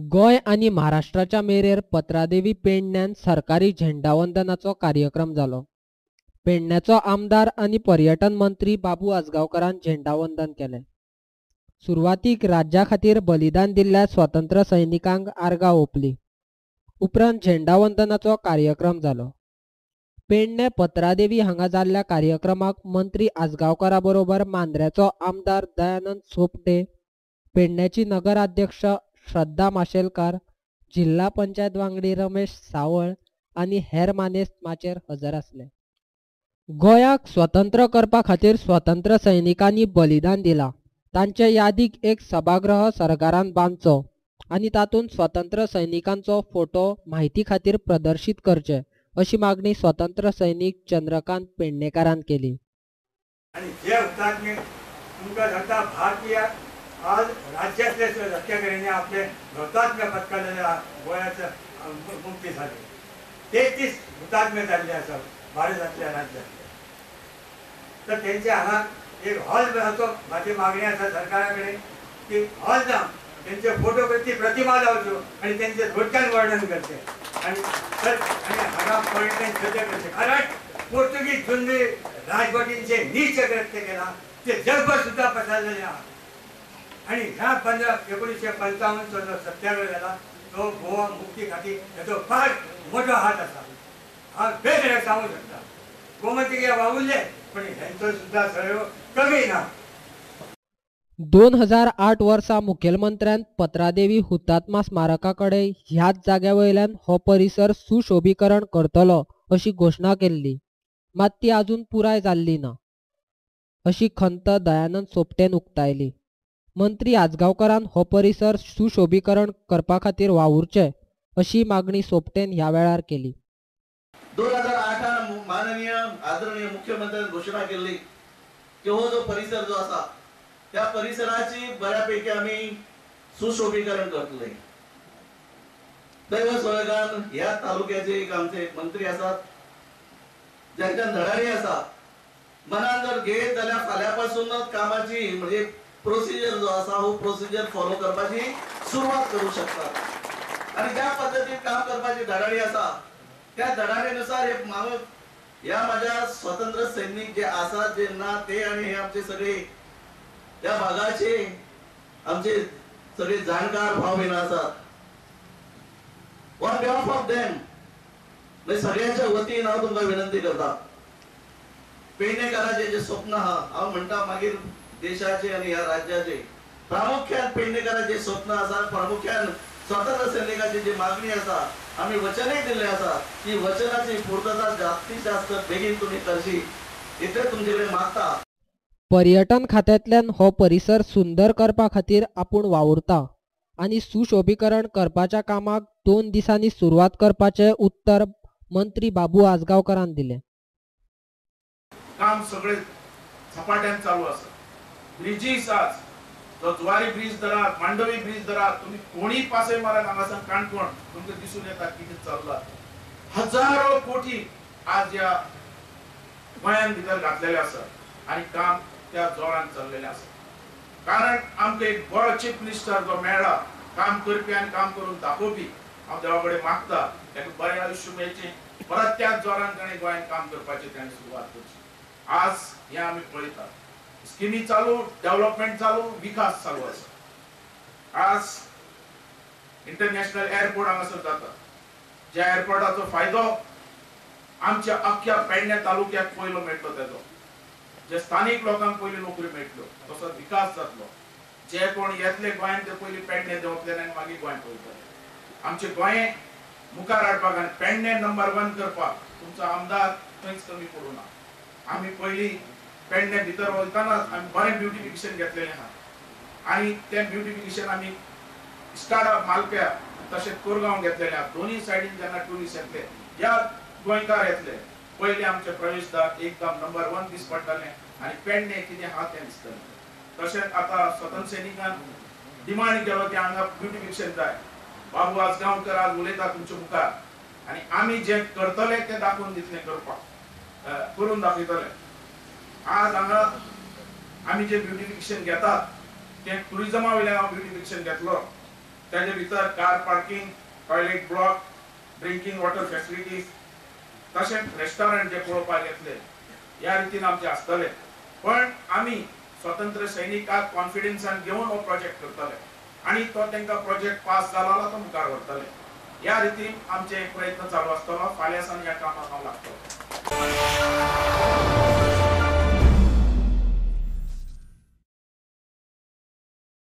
गोंय आनी महाराष्ट्राच्या मेरेर पत्रादेवी पेडण्यान सरकारी झेंडावंदनाचो कार्यक्रम जालो. पेडण्याचो आमदार आनी पर्यटन मंत्री बाबू आजगांवकरान झेंडावंदन केलें. सुरवातीक राज्या खातीर बलिदान दिल्ल्या स्वतंत्र सैनिकांक आर्गां ओंपली. उपरांत झेंडावंदनाचो कार्यक्रम जालो. पेडणे पत्रादेवी हांगा जाल्ल्या कार्यक्रमाक मंत्री आजगांवकरा बरोबर मांद्र्याचो आमदार दयानंद सोपटे, पेडण्याची नगराध्यक्ष श्रद्धा माशेलकार, जिल्हा पंचायत वांगडी रमेश सावळ आनी हेर मानेस्त माचयेर हजर आसले. गोंयाक स्वतंत्र करपा खातीर स्वतंत्र सैनिकांनी बलिदान दिलां. तांचे यादीक एक सभागृह सरकारान बांदचो आनी तातूंत स्वतंत्र सैनिकांचो फोटो म्हायती खातीर प्रदर्शीत करचे अशी मागणी स्वतंत्र सैनिक चंद्रकांत पेडणेकारान केली. आनी जे हुतात्मे तुमकां सांगता, भारतीय आज राज्यातले सत्याग्रहींनी आपले हुतात्मे पत्करलेले गोंयाचे मुक्ती झाली. 33 हुतात्मे जाल्ले आसा भारतांतल्या राज्यांतले. तर तेंचे हांगा एक हॉल असो म्हाजी मागणी आसा सरकारा कडेन की हॉल जावन तेंचे फोटो ती प्रतिमा लावच्यो आनी तेंचे थोडक्यान वर्णन करचें आनी तर आनी हांगा पर्यटन सज्ज करचें. कारण पोर्तुगीज जुन्ने राजवटींचे नीच कृत्य केलां ते जगभर सुद्दां पसरलेलें आहा. आनी ह्या 1955 जो सत्याग्रह जाला तो गोवा मुक्ती खातीर हेचो फार मोठो हात आसा. हांव बेगडे सांगूंक शकता गोमंतकीय वावुरले पण हेंचो सुद्दां सहयोग कमी ना. 2008 वर्सा मुखेलमंत्र्यान पत्रादेवी हुतात्मा स्मारका कडेन ह्याच जाग्या वयल्यान हो परिसर सुशोभीकरण करतलो अशी घोशणा केल्ली, मात ती आजून पुराय जाल्ली ना अशी खंत दयानंद सोपटेन उक्तायली. मंत्री आजगांवकरान हो परिसर सुशोभीकरण करपा खातीर वावुरचें अशी मागणी सोपटेन ह्या वेळार केली. 2008 माननीय आदरणीय मुख्यमंत्र्यांनी घोषणा केली की हो जो परिसर जो आसा त्या परिसराची बऱ्यापैकी आमी सुशोभीकरण करतले. दैव संयोगान ह्या तालुक्याचे एक आमचे मंत्री आसात ज्यांच्या धडाडी आसा, मनान जर घेत जाल्यार फाल्यां पासूनच कामाची म्हणजे प्रोसिजर जो आसा हो प्रोसिजर फॉलो करपाची सुरवात करू शकतात. आणि ज्या पद्दतीन काम करपाची धडाडी आसा त्या धडाडीनुसार हे मागून ह्या माझ्या स्वतंत्र सैनिक जे आसात जे ना ते आणि हे आमचे सगळे त्या भागाचे आमचे सगळे जाणकार भाव बहिणी आसात. ऑन बिहाफ ऑफ देम म्हणजे सगळ्यांच्या वतीन हांव तुमकां विनंती करता, पेडणेकाराचे जे स्वप्न आहा हांव म्हणटा मागीर देशाचे आणि ह्या राज्याचे प्रामुख्यान पेडणेकाराचे स्वप्न आसा, प्रामुख्यान स्वतंत्र सैनिकाची जी मागणी आसा, आमी वचनय दिल्लें आसा ती वचनाची पूर्तता जास्तीत जास्त बेगीन तुमी करची इतलें तुमचे कडेन मागता. पर्यटन खात्यांतल्यान हो परिसर सुंदर करपा खातीर आपूण वावुरता आनी सुशोभीकरण करपाच्या कामाक 2 दिसांनी सुरवात करपाचें उत्तर मंत्री बाबू आजगांवकरान दिलें. काम सगळे झपाट्यान चालू आसा. ब्रिजीस आज जो जुवारी ब्रिज धरात, मांडवी ब्रिज धरात, तुम्ही कोणी पासय मारात हांगासर काणकोण तुमकां दिसून येता कितें चल्लां. हजारो कोटी आज ह्या गोंयान भितर घातलेले आसा आनी काम त्या जोरान चल्लेलें आसा. कारण आमकां एक बरो चीफ मिनिस्टर जो मेळ्ळा, काम करपी आनी काम करून दाखोवपी. हांव देवा कडेन मागता ताका बरें आयुश्य मेळचें, परत त्याच जोरान ताणें गोंयांत काम करपाचें ताणें सुरवात करची. आज हें आमी पळयतात, स्किमी चालू, डेव्हलपमेंट चालू, विकास चालू आसा. आज इंटरनॅशनल एअरपोर्ट हांगासर जाता, ज्या एअरपोर्टाचो फायदो आमच्या अख्ख्या पेडणे तालुक्याक पयलो मेळटलो, तेजो जे स्थानीक लोकांक पयली नोकरी मेळटल्यो, तसो विकास जातलो. जे कोण येतले गोंयांत ते पयली पेडणे देंवतले आनी मागीर गोंय पळयतले. आमचे गोंय मुखार हाडपाक आनी पेडणे नंबर 1 करपाक तुमचो आमदार खंयच कमी पडूं ना. आमी पयली पेडणे भितर वयतानाच आमी बरें ब्युटिफिकेशन घेतलेलें आहा आनी तें ब्युटिफिकेशन आमी इस्टाडा मालप्या तशेंच कोरगांव घेतलेलें आहा. दोनूय सायडीन जेन्ना ट्युरिस्ट येतले या गोंयकार येतले, पयले आमचे प्रवेशदार एकदम नंबर 1 दीस पडटलें आनी पेडणे कितें आहा तें दिसतलें. तशेंच आतां स्वतंत्र सैनिकान डिमांड केलो की हांगा ब्युटिफिकेशन जाय. बाबू आजगांवकर आज उलयता तुमच्या मुखार आनी आमी जें करतले तें दाखोवन दितले, करपाक करून दाखयतले. आज हांगा आमी जें ब्युटिफिकेशन घेतात तें ट्युरिजमा वयल्यान हांव ब्युटिफिकेशन घेतलो. तेजे भितर car parking, toilet block, drinking water facilities, तशेंच रेस्टॉरंट जे पळोवपाक येतले ह्या रितीन आमचे आसतले. पण आमी स्वतंत्र सैनिकाक कॉन्फिडन्सान घेवन हो प्रोजेक्ट करतले आनी तो तांकां प्रोजेक्ट पास जालो जाल्यार तो मुखार व्हरतले. ह्या रितीन आमचे प्रयत्न चालू आसतलो. फाल्यां सावन ह्या कामाक हांव लागतलो.